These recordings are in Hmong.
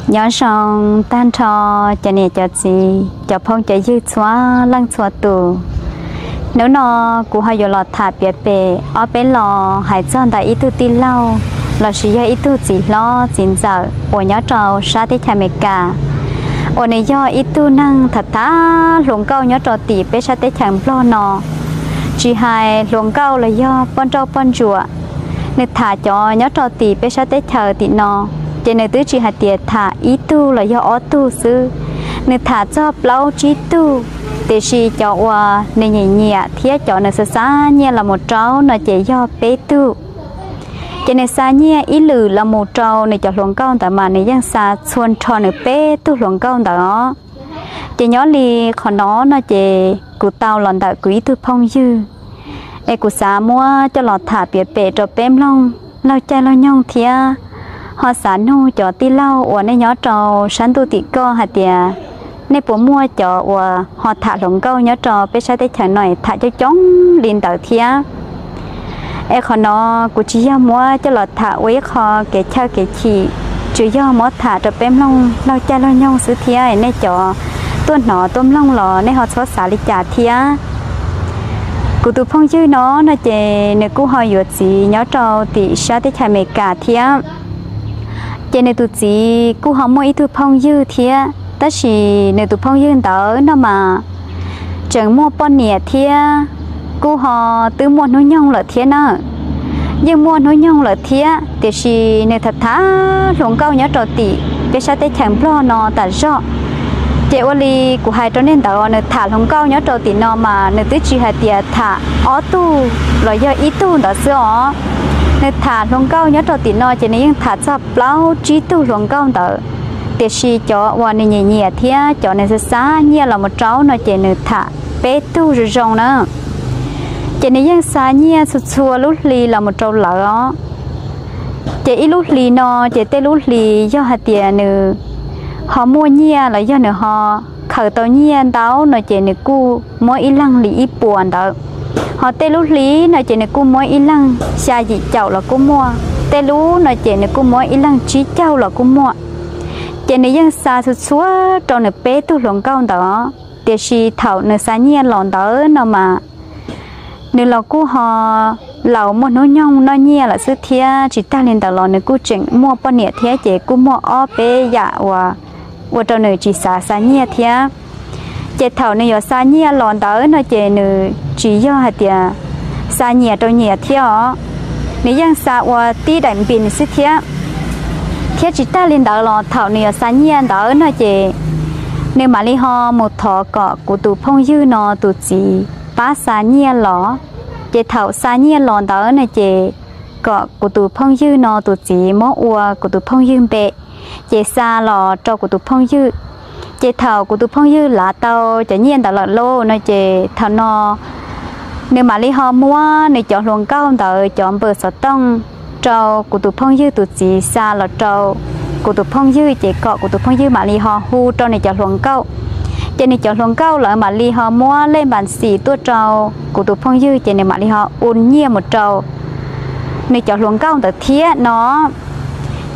Nyob zoo tag nrho cov niam cov txiv, cov phooj cov ywg txhua leej txhua tus. Hnub no kuv ho yuav los tham piav pem ob peb lo hais txog ntawm ib tug tij laug lossis yog ib tug txiv hlob txiv ntxawm uas nyob rau sab teb chaws Amelikas, uas nws yog ib tug neeg tham tham hluas nkauj nyob rau tim peb sab teb chaws Nplog no. Tsis hais hluas nkauj los yog poj nrauj poj ntsuam, nws tham cov nyob rau tim peb sab teb chaws tim no, ces nws twb tsis hais tias tham ib tug los yog ob tug xwb, nws tham txog plaub tsib tug. Tiam sis cov uas nws nyiam nyiam thiab cov nws xav xa nyiaj los mus rau no ces yog peb tug. Ces nws xa nyiaj ib lwm los mus rau nws cov hluas nkauj ntawd mas nws yeej xa txhua nrho nws peb tug hluas nkauj ntawd os. Ces nyob li qhov no no ces kuv tau los ntawm kuv ib tug phooj ywg, es kuv xav muab coj los tham piav pem rau peb mloog laug caij laug nyoog thiab ho xav nug cov tij laug uas nej nyob rau sab ntuj tim ko hais tias nej puas muaj cov uas ho tham hluas nkauj nyob rau peb sab teb chaws no tham coob coob li ntawd thiab. Es qhov no kuv tsis yog muab coj los tham ua ib qho kev chawj kev chim, tsuas yog muab tham rau peb mloog laug caij laug nyoog xwb thiab. Nej cov tuaj hnov tuaj mloog los nej ho txhob xav li cas thiab. Kuv tus phooj ywg no no ces nws kuj ho yuav txiv nyob rau tim sab teb chaws Amelikas thiab. Ces nws tus txiv kuj ho muaj ib tug phooj ywg thiab, tab sis nws tus phooj ywg ntawd no mas tseem muaj poj niam thiab, kuj ho twb muaj hnub nyoog lawm thiab na. Yeej muaj hnub nyoog lawm thiab, tiam sis nws tham tham hluas nkauj nyob rau tim peb sab teb chaws Nplog no tas zog. Ces ua li kuv hais rau nej ntawd, nws tham hluas nkauj nyob rau tim no mas nws twb tsis hais tias tham ob tug los yog ib tug ntawd xwb os. Nws tham hluas nkauj nyob rau tim no ces nws yeej tham txog plaub tsib tug hluas nkauj ntawd. Tiam sis cov uas nws nyiam nyiam thiab cov nws xav xa nyiaj los mus rau no ces nws tham peb tug zoo zoo na. Ces nws yeej xa nyiaj txhua txhua lub hli los mus rau lawv os. Ces ib lub hli no ces tej lub hli yog hais tias nws ho muaj nyiaj los yog nws ho khaws tau nyiaj ntau no ces nws kuj muab ib leeg li ib puas ntawd. Ho tej lub hli no ces nws kuj muab ib leeg xya yim caum los kuj muaj, tej lub no ces nws kuj muab ib leeg tsib caug los kuj muaj. Ces nws yeej xa txhua txhua rau nws peb tug hluas nkauj ntawd os. Tiam sis thaum nws xa nyiaj los ntawd no mas nws los kuj ho laus muaj hnub nyoog noj nyiaj lawm xwb thiab, tsis tag li ntawd los nws kuj tseem muaj poj niam thiab ces kuj muaj ob peb yam uas ua rau nws tsis xav xa nyiaj thiab. Ces thaum nws yuav xa nyiaj los ntawd no ces nws tsis yog hais tias xa nyias rau nyias thiab os, nws yeej xa ua tib daim npis xwb thiab. Thiab tsis tag li ntawd los thaum nws yuav xa nyiaj ntawd no ces nws mam li ho mus thov kom kuv tus phooj ywg no tus txiv pab xa nyiaj los. Ces thaum xa nyiaj los ntawd no ces kom kuv tus phooj ywg no tus txiv muab ua kuv tus phooj ywg npe, ces xa los rau kuv tus phooj ywg. Ces thaum kuv tus phooj ywg lav tau cov nyiaj ntawd lawm lauj no ces thaum no nws mam li ho muab nws cov hluas nkauj ntawd cov npawb xov tooj rau kuv tus phooj ywg tus txiv xa los rau kuv tus phooj ywg, ces kom kuv tus phooj ywg mam li ho hu rau nws cov hluas nkauj. Ces nws cov hluas nkauj lawv mam li ho muab lej npas xim tuaj rau kuv tus phooj ywg, ces nws mam li ho ua nyiaj mus rau nws cov hluas nkauj ntawd thiab no.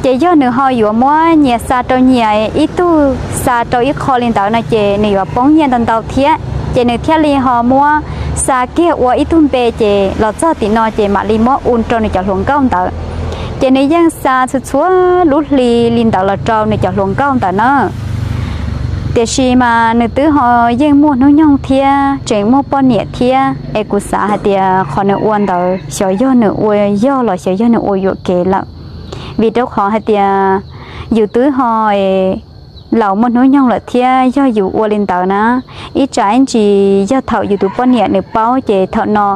Ces yog nws ho yuav muab nyias xa rau nyias, ib tug xa rau ib qho li ntawd no ces nws yuav poob nyiaj ntau ntau thiab. Ces nws thiaj li ho muab xa kiag ua ib tug npe, ces los txog tim no ces mam li muab ua rau nws cov hluas nkauj ntawd. Ces nws yeej xa txhua txhua lub hli li ntawd los rau nws cov hluas nkauj ntawd na. Tiam sis mas nws twb ho yeej muaj hnub nyoog thiab tseem muaj poj niam thiab, es kuv xav hais tias qhov nws ua ntawd xyov yog nws ua yog los xyov yog nws ua yuam kev lawm. Vim rau qhov hais tias yus twb ho laus muaj hnub nyoog lawm thiab, yog yus ua li ntawd na, ib tsam ib ntsis yog thaum yus tus poj niam nws paub ces thaum no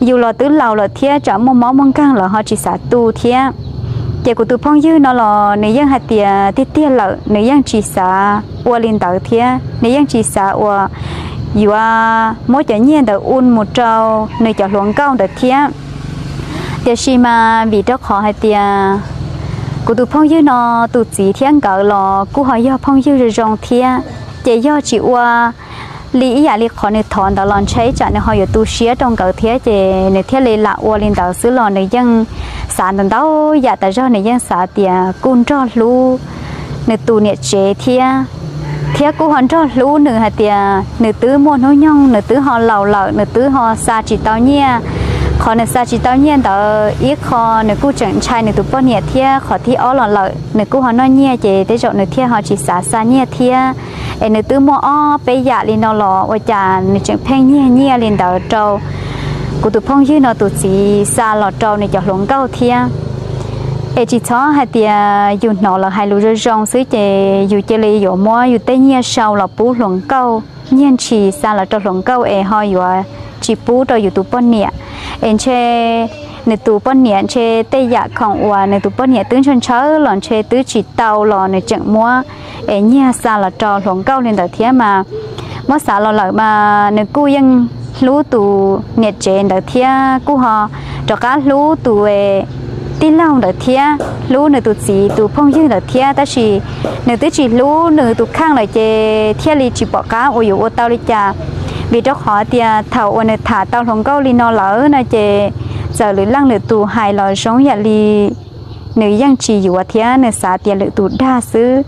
yus los twb laus lawm thiab tsam muaj mob muaj nkeeg lawm ho tsis xav tu thiab. Ces kuv tus phooj ywg no los nws yeej hais tias tiag tiag lawm, nws yeej tsis xav ua li ntawd thiab, nws yeej tsis xav uas yuav muab cov nyiaj ntawd ua mus rau nws cov hluas nkauj ntawd thiab. Tiam sis mas vim rau qhov hais tias kuv tus phooj ywg no tus txiv thiab nkawd los kuj ho yog phooj ywg zoo zoo thiab, ces yog tsis ua li ib yam li qhov nws thov ntawd los ntshe ib tsam nws ho yuav tu siab rau nkawd thiab, ces nws thiaj li lam ua li ntawd xwb los nws yeej xav ntau ntau yam tas zog, nws yeej xav tias kuj nrog hlub nws tus niam tsev thiab, thiab kuj ho nrog hlub nws hais tias nws twb muaj hnub nyoog, nws twb ho laus lawm, nws twb ho xa tsis tau nyiaj. Qhov nws xa tsis tau nyiaj ntawd ib qho nws kuj tseem ntshai nws tus poj niam thiab, qhov thib ob los lawm nws kuj ho noj nyiaj ces tej zaum nws thiaj ho tsis xav xa nyiaj thiab. Es nws twb muaj ob peb yam li no los ua cas nws tseem pheej nyiag nyiaj li ntawd rau kuv tus phooj ywg no tus txiv xa los rau nws cov hluas nkauj thiab. Es tsis txhob hais tias yus hnov lawv hais lus zoo zoo xwb ces yus cia li yuav muab yus tej nyiaj sau los pub hluas nkauj, nyiag ntshis xa los rau hluas nkauj es ho yuav tsis pub rau yus tus poj niam. Es ntshe nws tus poj niam ntshe tej yam khoom uas nws tus poj niam twb ntshaw ntshaw los ntshe twb tsis tau los nws tseem muab es nyiag xa los rau hluas nkauj li ntawd thiab mas. Muab xav los lawm mas nws kuj yeej hlub tus niam tsev ntawd thiab kuj ho rov qab hlub tus tij laug ntawd thiab, hlub nws tus txiv tus phooj ywg ntawd thiab, tab sis nws twb tsis hlub nws tus kheej lawm ces thiaj li tsis pom qab uas yuav ua tau li cas. Vim rau qhov tias thaum uas nws tham tau hluas nkauj li no lawm no ces txawm lwm leej lwm tus hais los zoo yam li nws yeej tsis yuav thiab nws xav tias lwm tus dag xwb.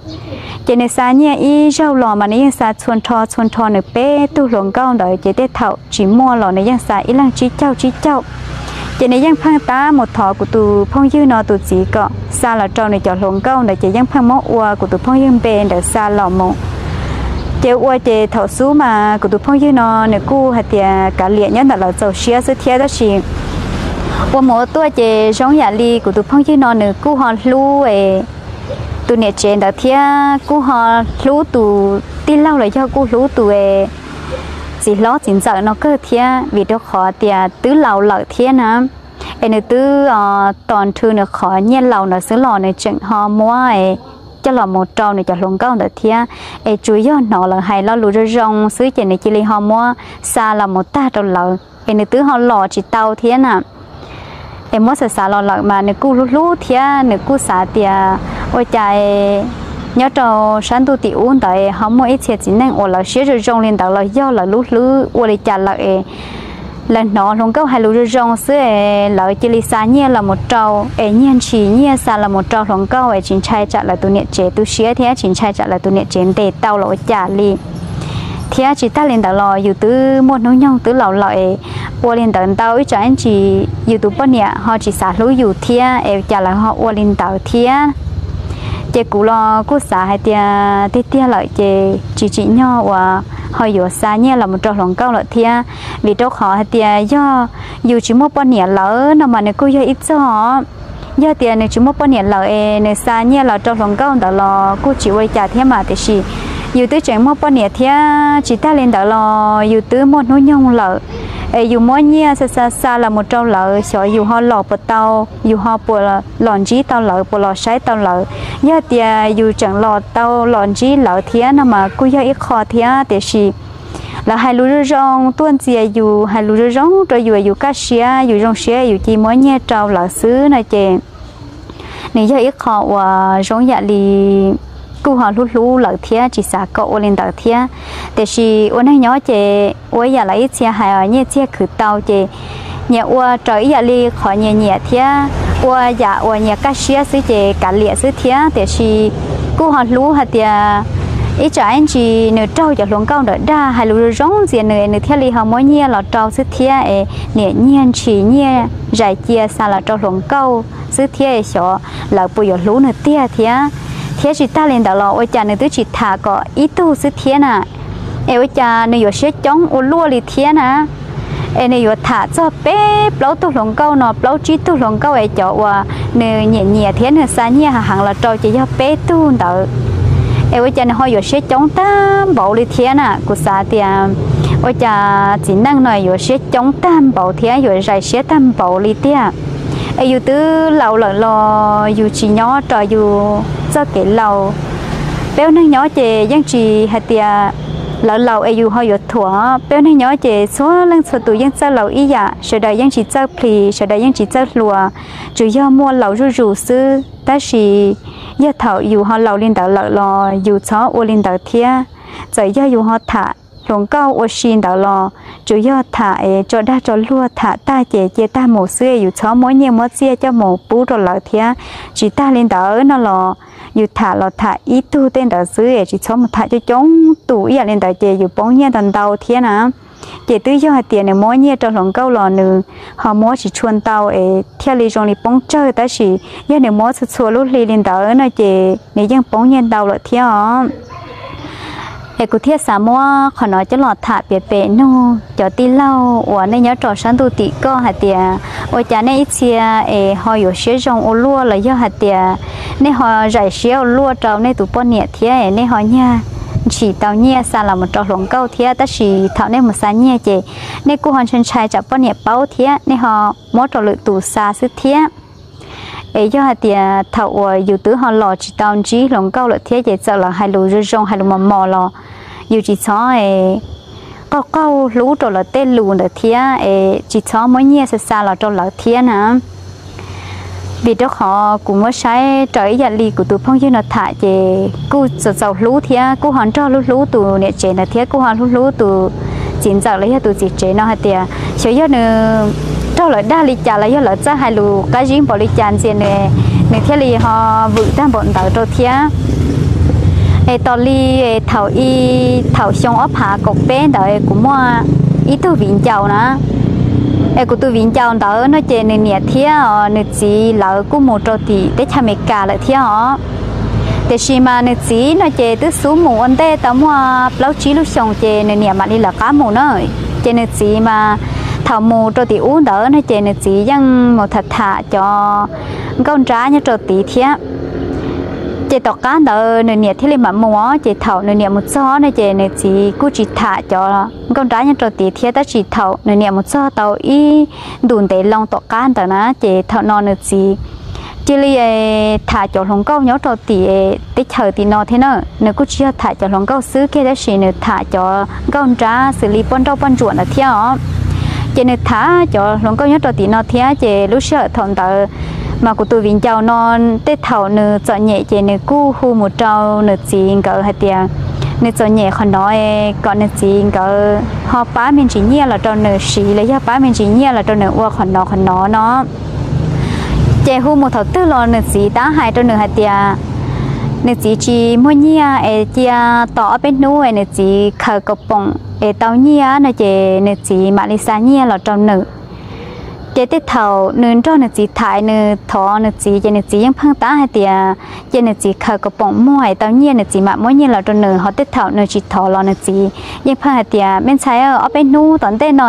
Ces nws xa nyiaj ib zaug los mas nws yeej xa txhua nrho txhua nrho nws peb tug hluas nkauj ntawd ces tej thaum tsis muaj los nws yeej xa ib leeg tsib caug tsib caug. Ces nws yeej pheej tab mus thov kuv tus phooj ywg no tus txiv kom xa los rau nws cov hluas nkauj ntawd ces yeej pheej muab ua kuv tus phooj ywg npe ntawd xa los mus. Ces ua ces thaum xub mas kuv tus phooj ywg no nws kuj hais tias kav liam nyob ntawm lawv txaus siab xwb thiab, tab sis ua mus ua tuaj ces zoo yam li kuv tus phooj ywg no nws kuj ho hlub tus niam tsev ntawd thiab kuj ho hlub tus tij laug los yog kuj hlub tus txiv hlob txiv ntxawm no kawg thiab, vim rau qhov tias twb laus lawm thiab na. Es nws twb tos nrhw nws qhov nyiaj laus ntawd xwb los nws tseem ho muab coj los mus rau nws cov hluas nkauj ntawd thiab. Es tsuas yog hnov lawv hais lo lus zoo zoo xwb ces nws cia li ho muab xa los mus tag rau lawv, es nws twb ho los tsis tau thiab na. Es muab xav xav los lawm mas nws kuj hlub hlub thiab nws kuj xav tias ua cas nyob rau sab ntuj tim ub ntawd ho muaj ib txhia txiv neej uas lawv siab zoo zoo li ntawd los yog lawv lub hlwb ua li cas lawm es lawv hnov hluas nkauj hais lus zoo zoo xwb es lawv cia li xa nyiaj los mus rau, es nyiag ntshis nyiaj xa los mus rau hluas nkauj es tsis ntshai tsam lawv tus niam tsev tu siab thiab tsis ntshai tsam lawv tus niam tsev ntes tau los ua cas li. Thiab tsis tag li ntawd los yus twb muaj hnub nyoog twb laus lawm es ua li ntawd ntau ib tsam ib ntsis yus tus poj niam ho tsis xav hlub yus thiab es cas lawv ho ua li ntawd thiab. Ces kuv los kuj xav hais tias tiag tiag lawm ces tsis tsim nyog uas ho yuav xa nyiaj los mus rau hluas nkauj lawm thiab, vim rau qhov hais tias yog yus tsis muaj poj niam lawm no mas nws kuj yog ib txog. Yog tias nws tsis muaj poj niam lawm es nws xa nyiaj los rau hluas nkauj ntawd los kuj tsis ua li cas thiab mas, tiam sis yus twb tseem muaj poj niam thiab tsis tag li ntawd los yus twb muaj hnub nyoog lawm es yus muab nyiaj xa xa xa los mus rau lawv xyov yus ho los puas tau, yus ho puas los ntsib tau lawv, puas los saib tau lawv. Yog tias yus tseem los tau los ntsib lawv thiab no mas kuj yog ib qho thiab, tiam sis lawv hais lus zoo zoo tuaj ntxias yus, hais lus zoo zoo rau yus, yus kaj siab, yus zoo siab yus cia li muab nyiaj rau lawv xwb no ces nws yog ib qho uas zoo yam li kuj ho hlub hlub lawv thiab tsis xav kom ua li ntawd thiab. Tiam sis ua neeg nyob ces ua ib yam lawv ib txhia hais nyiaj txiag khwv tau ces nyias ua raws ib yam li qhov nyias nyiam thiab ua yam uas nyias kaj siab xwb ces kav liam xwb thiab, tiam sis kuj ho hlub hais tias ib tsam ib ntsis nws raug cov hluas nkauj ntawd dag hais lus zoo zoo ntxias nws es nws thiaj li ho muab nyiaj los rau xwb thiab es niam nyiag ntshis nyiaj zais cia xa los rau hluas nkauj xwb thiab es xyov lawv puas yuav hlub nws tiag thiab. Thiab tsis tag li ntawd los ua cas nws twb tsis tham kom ib tug xwb thiab na, es ua cas nws yuav siab coob ua luaj li thiab na. Es nws yuav tham txog peb plaub tug hluas nkauj no, plaub tsib tug hluas nkauj es cov uas nws nyiam nyiam thiab nws xa nyiaj heev heev los rau ces yog peb tug ntawd. Es ua cas nws ho yuav siab coob tag npaum li thiab na, kuv xav tias ua cas txiv neej no yuav siab coob tag npaum thiab yuav zais siab tag npaum li tiag. Es yus twb laus lawm los yus tsis nyob rau yus txoj kev laus. Peb ua neeg nyob ces yeej tsis hais tias lawv laus es yus ho yuav thuam, peb ua neeg nyob ces txhua leej txhua tus yeej txawj laus ib yam, sawv daws yeej tsis txawj plis, sawv daws yeej tsis txawj hluas, tsuas yog muaj laus zuj zus xwb. Tab sis yog thaum yus ho laus li ntawd lawm los yus txhob ua li ntawd thiab. Txawm yog yus ho tham hluas nkauj ua si ntawd los tsuas yog tham es tso dag tso luag tham tag ces cia tag mus xwb, yus txhob muab nyiaj muab txiaj coj mus pub rau lawv thiab. Tsis tag li ntawd no los yus tham los tham ib tug tej ntawd xwb, tsis txhob mus tham coob coob tus ib yam li ntawd ces yus poob nyiaj ntau ntau thiab na. Ces twb yog hais tias nws muab nyiaj rau hluas nkauj los nws ho muab tsis tshua ntau es thiaj li zoo li poob tsawg, tab sis yog nws muab txhua txhua lub hli li ntawd no ces nws yeej poob nyiaj ntau lawm thiab os. Es kuv thiaj xav muab qhov no coj los tham piav pem nug cov tij laug uas nej nyob rau sab ntuj tim koj hais tias ua cas nej ib txhia es ho yuav siab zoo ua luaj los yog hais tias nej ho zais siab ua luaj rau nej tus poj niam thiab es nej ho nyag ntshis tau nyiaj xa los mus rau hluas nkauj thiab, tab sis thaum nej mus xa nyiaj ces nej kuj ho ntshai ntshai tsam poj niam paub thiab nej ho muab rau lwm tus xa xwb thiab. Es yog hais tias thaum uas yus twb ho los tsis tau ntsib hluas nkauj lawm thiab ces txawm lawv hais lus zoo zoo hais lus mos mos los yus tsis txhob qaug qaug hlub rau lawv tej lus ntawd thiab es tsis txhob muab nyiaj xa xa los rau lawv thiab na. Vim rau qhov kuv muab saib raws ib yam li kuv tus phooj ywg no tham ces kuj txaus txaus hlub thiab kuj ho nrog hlub hlub tus niam tsev ntawd thiab kuj ho hlub hlub tus txiv ntxawm los yog tus txiv tsev no hais tias xyov yog nws raug lawv dag li cas los yog lawv txawj hais lus qab zib npaum li cas ntxias nws, nws thiaj li ho vwm tag npaum ntawd rau thiab. Es tos li thaum i, thaum xyoo ob phav kaum peb ntawd kuv muaj ib tug viv ncaus na. Es kuv tus viv ncaus ntawd no ces nws niam thiab nws txiv lawv kuj mus rau tim teb chaws Amelikas lawm thiab os. Tiam sis mas nws txiv no ces twb xub mus ua ntej tau muaj plaub tsib lub xyoos ces nws niam mam li lawv qab mus na. Ces nws txiv mas thaum mus rau tim ub ntawd no ces nws txiv yeej mus tham tham cov nkauj nrab nyob rau tid thiab. Ces tom qab ntawd nws niam thiaj li mam mus os, ces thaum nws niam mus txog no ces nws txiv kuj tsis tham cov nkauj nrab nyob rau tid thiab, tab sis thaum nws niam mus txog tau ib ntus ntev loo tom qab ntawd na ces thaum no nws txiv cia li tham cov hluas nkauj nyob rau tim teb chaws tim no thiab na. Nws kuj tsis yog tham cov hluas nkauj xwb kiag tab sis nws tham cov nkauj nrab xws li poj nrauj poj ntsuam ntawd thiab os. Ces nws tham cov hluas nkauj nyob rau tim no thiab ces lub sij hawm thaum ntawd mas kuv tus viv ncaus no tej thaum nws txom nyem ces nws kuj hu mus rau nws txiv nkawd hais tias nws txom nyem qhov no kom nws txiv nkawd ho pab me ntsis nyiaj los rau nws siv los yog pab me ntsis nyiaj los rau nws ua qhov no qhov no no. Ces hu mus thaum twg los nws txiv tab hais rau nws hais tias nws txiv tsis muaj nyiaj es cia tos ob peb hnub es nws txiv khaws kaus poom es tau nyiaj no ces nws txiv mam li xa nyiaj los rau nws. Ces tej thaum nws nrog nws txiv tham nws thov nws txiv ces nws txiv yeej pheej tab hais tias cia nws txiv khaws kaus poom muag es tau nyiaj nws txiv mam muab nyiaj los rau nws, ho tej thaum nws tsis thov los nws txiv yeej pheej hais tias me ntxhais ob peb hnub tom ntej no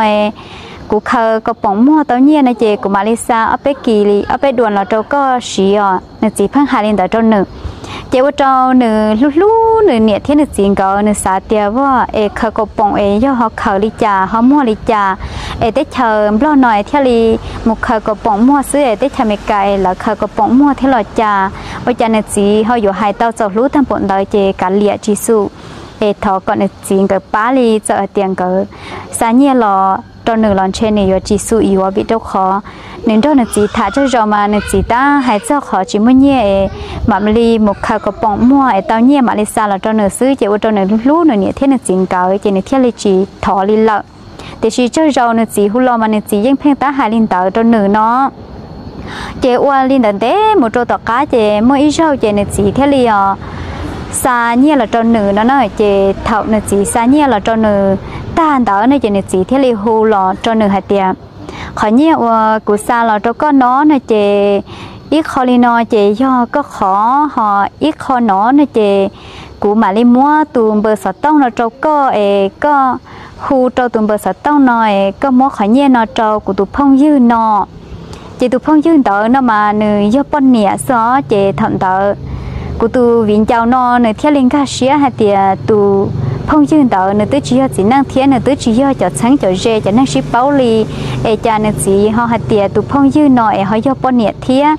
kuv khaws kaus poom muag tau nyiaj no ces kuv mam li xa ob peb kis li ob peb duas los rau koj siv os. Nws txiv pheej hais li ntawd rau nws. Ces ua rau nws hlub hlub nws niam thiab nws txiv nkawd, nws xav tias vaj es khaws kaus poom es yog ho khaws li cas ho muag li cas, es teb chaws Nplog no es thiaj li mus khaws kaus poom muag xwb es teb chaws Amelikas es lawv khaws kaus poom muag thiab los cas. Ua cas nws txiv ho yuav hais tau txaus hlub tag npaum ntawd ces kav liam tsis xum es thov kom nws txiv nkawd pab li, txawm hais tias nkawd xa nyiaj los rau nws los ntshe nws yuav tsis xum yuav, vim rau qhov nws nrog nws txiv tham tsaug zog mas nws txiv tab hais txog qhov tsis muaj nyiaj es mam li mus khaws kaus poom muag es tau nyiaj mam li xa los rau nws xwb, ces ua rau nws hlub nws niam thiab nws txiv nkawd ces nws thiaj li tsis thov li lawm. Tiam sis tsaug zog nws txiv hu los mas nws txiv yeej pheej tab hais li ntawd rau nws no. Ces ua li ntawd ntev mus rau tom qab ces muaj ib zaug ces nws txiv thiaj li os xa nyiaj los rau nws no na. Ces thaum nws txiv xa nyiaj los rau nws tag ntawd no ces nws txiv thiaj li hu los rau nws hais tias qhov nyiaj uas kuv xa los rau koj no no ces ib qho li no ces yog koj qhov, ho ib qho no no ces kuv mam li muab tus npawb xov tooj no rau koj es koj hu rau tus npawb xov tooj no es koj muab qhov nyiaj no rau kuv tus phooj ywg no. Ces tus phooj ywg ntawd no mas nws yog poj niam xwb os, ces thaum ntawd kuv tus viv ncaus no nws thiaj li nkag siab hais tias tus phooj ywg ntawd nws twb tsis yog txiv neej thiab nws twb tsis yog cov txheeb cov ze cov neeg sib paub li, es cas nws txiv ho hais tias tus phooj ywg no es ho yog poj niam thiab.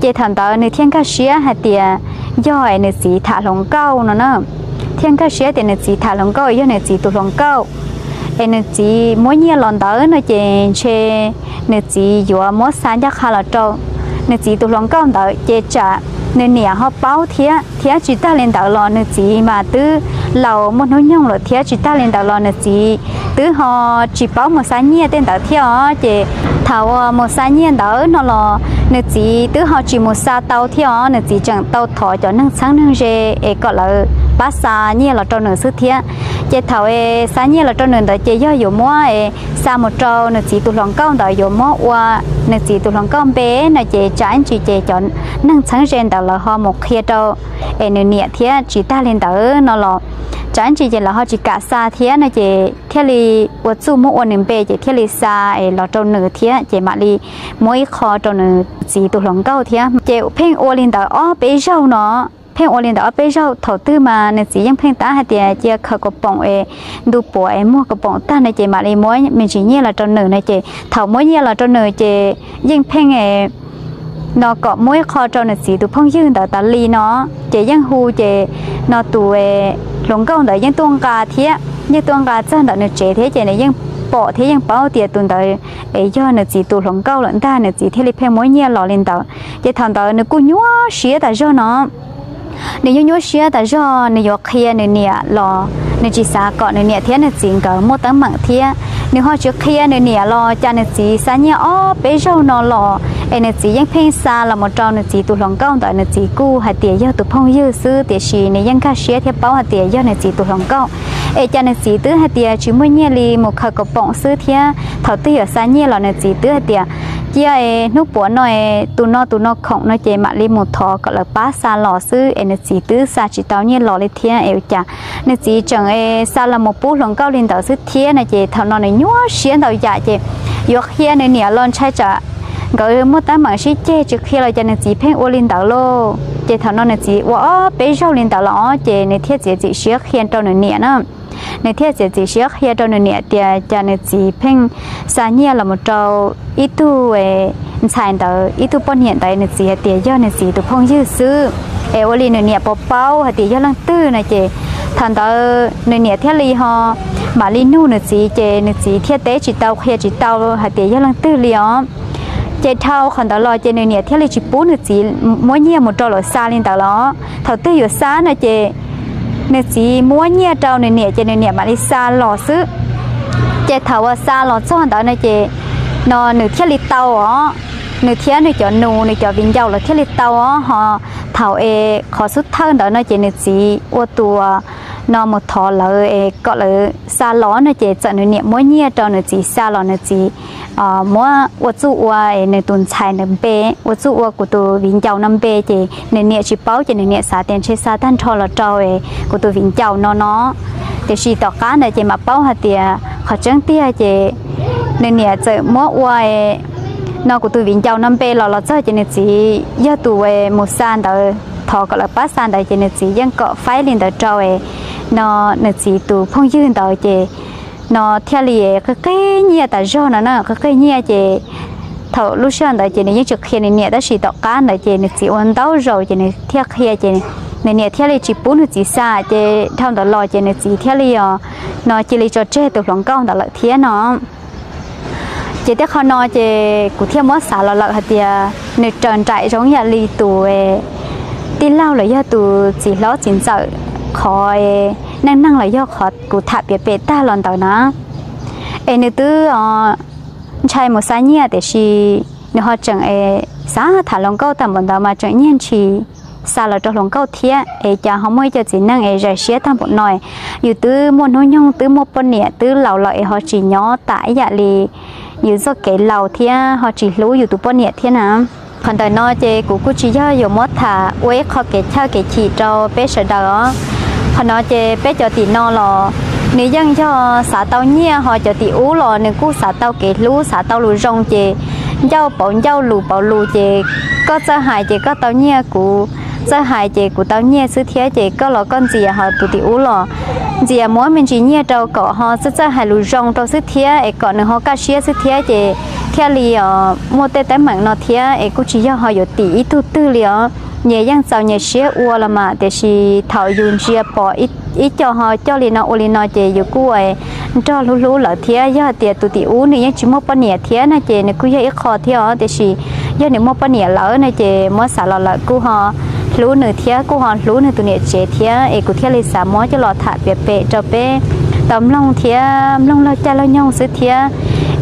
Ces thaum ntawd nws thiaj nkag siab hais tias yog es nws txiv tham hluas nkauj no na. Thiaj nkag siab tias nws txiv tham hluas nkauj, yog nws txiv tus hluas nkauj es nws txiv muab nyiaj los ntawd no ces ntshe nws txiv yuav muab xa ncaj qha los rau nws txiv tus hluas nkauj ntawd, ces tsam nws niam ho paub thiab, thiab tsis tag li ntawd los nws txiv mas twb laus muaj hnub nyoog lawm thiab. Tsis tag li ntawd los nws txiv twb ho tsis paub mus xa nyiaj tej ntawd thiab os. Ces thaum uas mus xa nyiaj ntawd no los nws txiv twb ho tsis mus xa tau thiab os. Nws txiv tseem tau thov cov neeg txheeb neeg ze es kom lawv pab xa nyiaj los rau nws xwb thiab. Ces thaum es xa nyiaj los rau nws ntawd ces yog yuav muab es xa mus rau nws txiv tus hluas nkauj ntawd, yuav muab ua nws txiv tus hluas nkauj npe no ces tsam ib ntsis ces cov neeg txheeb ze ntawd lawv ho mus qhia rau es nws niam thiab. Tsis tag li ntawd no los tsam ib ntsis ces lawv ho tsis kam xa thiab no ces thiaj li ua txuj muab ua nws npe ces thiaj li xa es los rau nws thiab. Ces mam li muab ib qho rau nws txiv tus hluas nkauj thiab. Ces pheej ua li ntawd ob peb zaug no, pheej ua li ntawd ob peb zaug. Thaum twg mas nws txiv yeej pheej tab hais tias cia khaws kaus poom es ntu puav es muag kaus poom tag no ces mam li muab me ntsis nyiaj los rau nws no ces thaum muab nyiaj los rau nws ces yeej pheej no kom muab ib qho rau nws txiv tus phooj ywg ntawd tas li no. Ces yeej hu ces no tus hluas nkauj ntawd yeej tuaj nqa thiab, yeej tuaj nqa txog ntawm nws tsev thiab ces nws yeej pom thiab yeej paub tias tus ntawd es yog nws txiv tus hluas nkauj lawm ntag, nws txiv thiaj li pheej muab nyiaj los li ntawd. Ces thaum ntawd nws kuj nyuaj siab tas zog no. Nws nyuaj nyuaj siab tas zog, nws yuav qhia nws niam los nws tsis xav kom nws niam thiab nws txiv nkawd muaj teeb meem thiab. Nws ho tsis qhia nws niam los cas nws txiv xa nyiaj ob peb zaug no los es nws txiv yeej pheej xa los mus rau nws txiv tus hluas nkauj ntawd. Nws txiv kuj hais tias yog tus phooj ywg xwb, tiam sis nws yeej nkag siab thiab paub hais tias yog nws txiv tus hluas nkauj. Es cas nws txiv twb hais tias tsis muaj nyiaj li, mus khaws kaus poom xwb thiab. Thaum twg yuav xa nyiaj los nws txiv twb hais tias cia es hnub puav no es tus no tus no khoom no ces mam li mus thov kom lawv pab xa los xwb, es nws txiv twb xa tsis tau nyiaj los li thiab. Es ua cas nws txiv tseem xa los mus pub hluas nkauj li ntawd xwb thiab no ces thaum no nws nyuaj siab ntau yam ces yuav qhia nws niam los ntshai tsam nkawd muaj teeb meem sib ceg, tsis qhia los cas nws txiv pheej ua li ntawd lauj. Ces thaum no nws txiv ua ob peb zaug li ntawd los ces nws thiaj txiav txim siab qhia rau nws niam na. Nws thiaj txiav txim siab qhia rau nws niam tias cas nws txiv pheej xa nyiaj los mus rau ib tug ntxhais ntawd, ib tug poj niam ntawd. Nws txiv hais tias yog nws txiv tus phooj ywg xwb, es ua li nws niam puas paub hais tias yog leej twg no ces thaum ntawd nws niam thiaj li ho mam li nug nws txiv, ces nws txiv thiaj teb tsis tau qhia tsis tau hais tias yog leej twg li os. Ces dhau qhov ntawd los ces nws niam thiaj li tsis pub nws txiv muab nyiaj mus rau lawv xa li ntawd los. Thaum twg yuav xa no ces nws txiv muab nyiaj rau nws niam ces nws niam mam li xa los xwb. Ces thaum uas xa los txog ntawd no ces no nws thiaj li tau os, nws thiab nws cov nus, nws cov viv ncaus lawv thiaj li tau os. Ho thaum es qhov xub thawj ntawd no ces nws txiv ua tus no mus thov lawv es kom lawv xa los no ces txawm nws niam muab nyiaj rau nws txiv xa los nws txiv muab ua txuj ua nws tus ntxhais ntawd npe, ua txuj ua kuv tus viv ncaus no npe, ces nws niam tsis paub ces nws niam xav tias ntshe xa tag nrho los rau kuv tus viv ncaus no no. Tiam sis tom qab ntawd ces mam paub hais tias qhov tseeb tiag ces nws niam txawm muab ua no kuv tus viv ncaus no npe los los txog ces nws txiv yog tus mus xa ntawd, thov kom lawv pab xa ntawd ces nws txiv yeej kom faib li ntawd rau no nws txiv tus phooj ywg ntawd ces no thiaj li qig qig nyiaj tas zog no na, qig qig nyiaj ces thaum lub sij hawm ntawd ces nws yeej tsis qhia nws niam, tab sis tom qab ntawd ces nws txiv ua ntau zaus ces nws thiaj qhia ces nws niam thiaj li tsis pub nws txiv xa. Ces dhau ntawd los ces nws txiv thiaj li os no cia li tso tseg tus hluas nkauj ntawd lawm thiab no. Ces tej qho no ces kuv thiaj muab xav los lawm hais tias nws raws nraim zoo yam li tus tij laug los yog tus txiv hlob txiv ntxawm qhov neej neeg los yog qhov kuv tham piav pem tag los ntawd na. Es nws twb ntshai mus xa nyiaj tiam sis nws ho tseem xav tham hluas nkauj tag npaum ntawd mas tseem nyiag ntshis xa los rau hluas nkauj thiab. Es cas ho muaj ib co txiv neej es zais siab tag npaum no, yus twb muaj hnub nyoog twb muaj poj niam twb laus lawm es ho tsis nyob tam ib yam li yus txoj kev laus thiab ho tsis hlub yus tus poj niam thiab na. Qhov ntawm no ces kuv kuj tsis yog yuav muab tham ua ib qho kev chawj kev chim rau peb sawv daws os. Qhov no ces peb cov tim no los nws yeej yog xav tau nyiaj, ho cov tim ub los nws kuj xav tau kev hlub xav tau lus zoo ces ncauj pauv ncauj lus pauv lus ces koj txawj hais ces koj tau nyiaj, kuv txawj hais ces kuv tau nyiaj xwb thiab. Ces koj los koj ntxias, ho tus tim ub los ntxias muab me ntsis nyiaj rau kom ho txawj txawj hais lus zoo rau xwb thiab es kom nws ho kaj siab xwb thiab ces thiaj li os muaj tej teeb meem no thiab. Es kuj tsis yog ho yuav tim ib tug twg li os. Nyias yeej txaus nyias siab ua los mas, tiam sis thaum yus ntsia pom ib co ho coj li no ua li no ces yus kuj nrog hlub hlub lawv thiab. Yog hais tias tus tim ub nws yeej tsis muaj poj niam thiab no ces nws kuj yog ib qho thiab os, tiam sis yog nws muaj poj niam lawm no ces muab xav los lawm kuj ho hlub nws thiab kuj ho hlub nws tus niam tsev thiab es kuv thiaj li xav muab coj los tham piav pem rau peb tau mloog thiab mloog laug caij laug nyoog xwb thiab.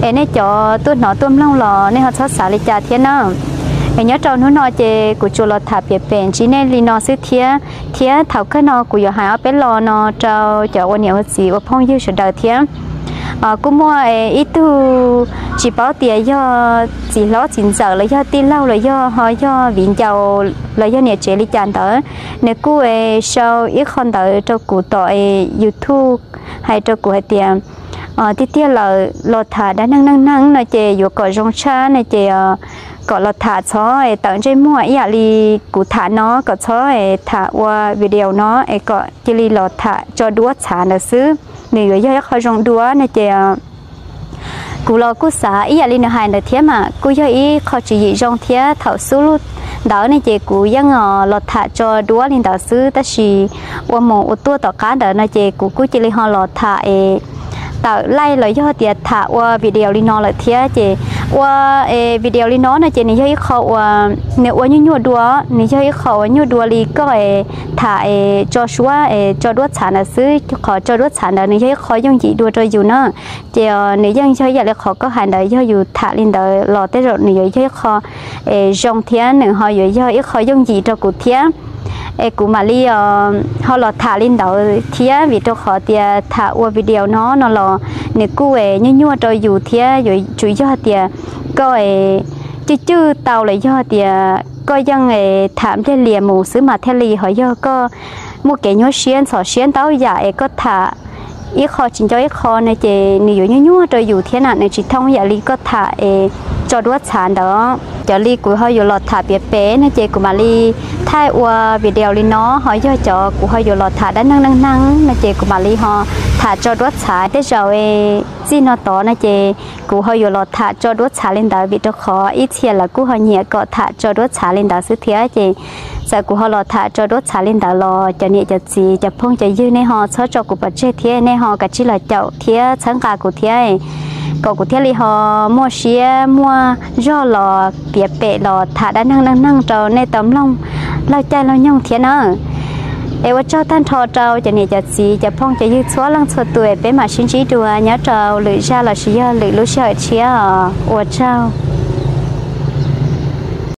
Es nej cov tuaj hnov tuaj mloog los nej ho txhob xav li cas thiab na. Es nyob rau hnub no ces kuv tsuas los tham piav pem ntsib nej li no xwb thiab, thiab thaum kawg no kuv yuav hais ob peb lo no rau cov ua niam ua txiv ua phooj ywg sawv daws thiab. Kuj muaj ib tug tsis paub tias yog txiv hlob txiv ntxawm los yog tij laug los yog ho yog viv ncaus los yog niam tsev li cas ntawd, nws kuj sau ib qho ntawd rau kuv tom YouTube hais rau kuv hais tias tiag tiag lawm los tham dab neeg neej neeg no ces yuav kom zoo tshaj no ces kom los tham txhob tawm ntsej muag ib yam li kuv tham no, kom txhob tham ua video no es kom cia li los tham tso duab txhav ntawd xwb, nws yuav yog ib qho zoo dua no ces kuv los kuj xav ib yam li nws hais ntawd thiab mas kuj yog ib qho tswv yim zoo thiab. Thaum xub ntawd ne ces kuv yeej los tham tso duab li ntawd xwb, tab sis ua mus ua tuaj tom qab ntawd no ces kuv kuj cia li ho los tham es tawm laij los yog tias tham ua video li no lawm thiab ces ua video li no no ces nws yog ib qho uas nws ua nyuaj nyuaj dua, nws yog ib qho uas nyuaj dua li koj es tham es tso suab es tso duab txhav ntawd xwb. Qhov tso duab txhav ntawd nws yog ib qho yooj yim dua rau yus na. Ces nws yeej yog ib yam li qhov koj hais ntawd, yog yus tham li ntawd los tej zaum nws yuav yog ib qho es zoo thiab nws ho yuav yog ib qho yooj yim rau kuv thiab. Es kuv mam li ho los tham li ntawd thiab vim rau qhov tias tham ua video no no los nws kuj nyuaj nyuaj rau yus thiab yuav tsum yog tias koj cwj cwj tau los yog tias koj yeej tham npliag lias mus xwb mas thiaj li ho yog koj muaj kev nyuaj siab ntxhov siab ntau yam es koj tham ib qho tsis nco ib qho no ces nws yuav nyuaj nyuaj rau yus thiab na, nws tsis thooj yam li koj tham es tso duab txhav ntawd. Cov li kuv ho yuav los tham piav pem no ces kuv mam li thaij ua video li no, ho yog cov kuv ho yuav los tham dab neeg neej neeg no ces kuv mam li ho tham tso duab txhav. Tej zaum txij no tod no ces kuv ho yuav los tham tso duab txhav li ntawd vim rau qhov ib txhia lawv kuj ho nyiam kom tham tso duab txhav li ntawd xwb thiab ces txawm kuv ho los tham tso duab txhav li ntawd los cov niam cov txiv cov phooj cov ywg nej ho txhob tso kuv pov tseg thiab nej ho kav tsij los caum thiab txhawb nqa kuv thiab kom kuv thiaj li ho muaj siab muaj zog los piav pem los tham dab neeg neej neeg rau nej tau mloog laug caij laug nyoog thiab na. Es ua tsaug tag nrho rau cov niam cov txiv cov phooj cov ywg txhua leej txhua tus, peb mam sib ntsib dua nyob rau lwm zaj lossis yog lwm lub sij hawm tshiab os. Ua tsaug.